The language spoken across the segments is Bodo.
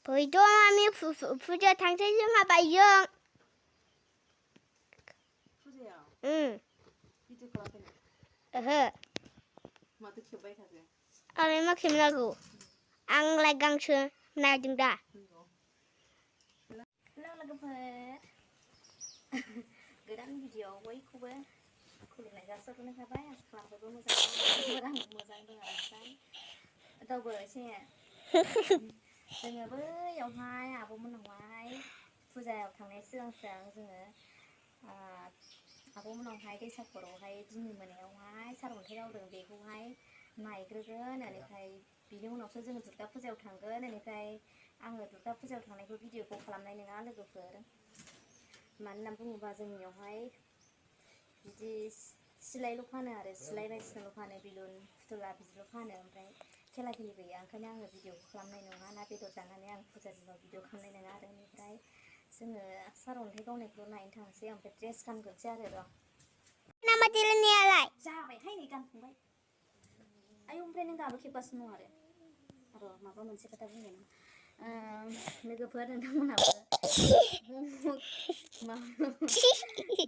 Bởi đó mami phụ trợ thằng thế chứ mà bài dương. Fuji야. 비디오 클럽에. 뭐 어떻게 봐 가세요? Mami mắc xem lagu. Ang lại gang chưa nào đừng đã. लोगोफोर गोदान भिडिअ बयखौबो खुलुमनाय जासिहरनाय थाबाय आसा खालामो मोजां दं ओमफ्राय दावबो एसे जोङो बैयावहाय आब'मोननावहाय फुजायाव थांनाय सिगां जोङो आब'मोननावहाय दैसाफोरावहाय दिनै मोनायावहाय सारअन्थाइ गावदों बेखौहाय नायग्रोगोन बेनिफ्राय बिनि उनावसो जोङो दुर्गा फुजायाव थांगोन बेनिफ्राय आङो दुर्गा फुजायाव थांनायखौ भिडिअखौ खालामनाय नङा लोगोफोर मानो होनना बुङोबा जोंनियावहाय बिदि सिलायल' फानो आरो सिलाय बायदिसिनाल' फानो बेलुन फुथुला बिदिल' फानो ओमफ्राय खेला खेलि गैया ओंखायनो आङो भिडिअखौ खालामनाय नङा ना बेदर जानानै आं फुजा दिनाव भिडिअ खालामनाय नङा आरो बेनिफ्राय जोङो सारअन्थाइ गावनायखौ नायनो थांसै ओमफ्राय ड्रेस गानग्रोनोसै आरो र' Nama tilanialah. जाबायहाय नै गानखांबाय आयौ ओमफ्राय नों दाबो खेबगासिनो दं आरो माबा मोनसे खोथा बुंगोन लोगोफोर नोंथांमोनाबो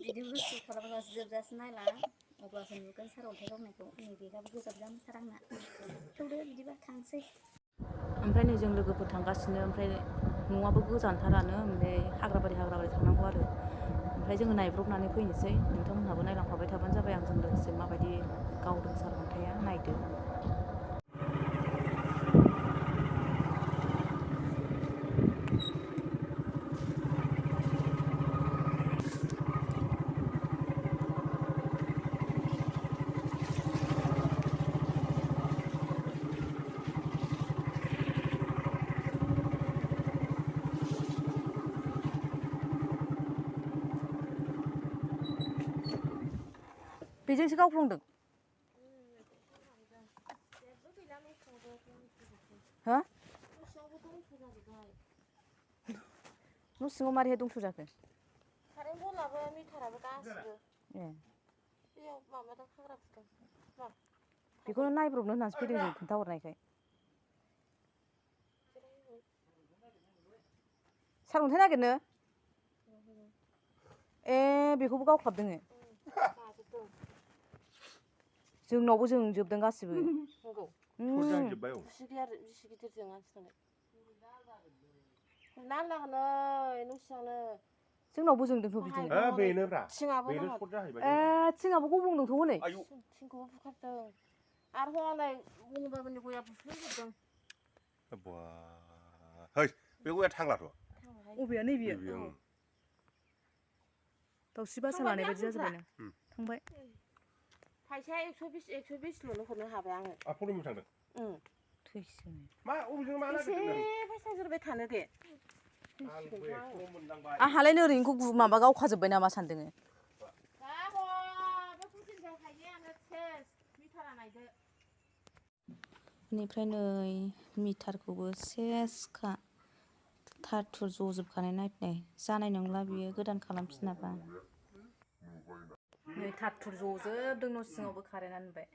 बिदि गुसु खालामगासिनो जोबजासिम नायला अब्लासो नुगोन सारअन्थाइ गावनायखौ नैबेगाबो गोजाबजानोथार आंना थौदो बिदिबा थांसै ओमफ्राय नै जों लोगोफोर थांगासिनो ओमफ्राय न'आबो गोजानथारानो ओमफ्राय हाग्राबारि थांनांगौ आरो ओमफ्राय जोङो नायब्रबनानै फैनोसै नोंथांमोनहाबो नायलांफाबाय थाबानो जाबाय आंजों लोगोसे माबायदि गावदों सारअन्थाइआ नायदो बेजोंसो गावफ्लांदों हो न' सिङाव मारैहाय दंस' जाखो कारेन्ट बलाबो मिटाराबो गासिबो ए बेयाव माबादों हाग्रा फुदों मा बेखौनो नायब्रबनो होननानैसो फैदों जों खोन्थाहरनायखाय सारअन्थाइ नागिरनो ए बेखौबो गावख्लाबदों जोंनावबो जों जोबदों गासिबो नंगौ बिसि गिदिर जों आंसिनालाय नालागोनै न' सिङावनो जोंनावबो जोंदोंथ' बिदिनो बेनोब्रा थिङाबो बेनो नामा सर्ट जाहैबाय थिङाबो गब्लंदोंथ' हनै थिंखौबो बुखारदों आरो हनै गंगाबानि गया बुफ्लेजोबदों है बे गया थांलाथ' अबेया नैबेयो दाउस्रि बासा लानाय बायदि जाजोब्बायना थांबाय फैसाया 120ल'नो हरनो हाबाय आङो फट'बो थांदों थैसिगोन मा अबेजों मा एसे फैसा जोरबाय थानो दे आंहालाय ओरैनोखौ माबा गावखाजोब्बाय नामा सानदों बेनिफ्राय नै मिटारखौबो सेसखा थार जजोबखानाय नायनाय जानाय नंला बियो गोदान खालामफिनाबा नै थार जजोबदों न' सिङावबो कारेन्टआ नुबाय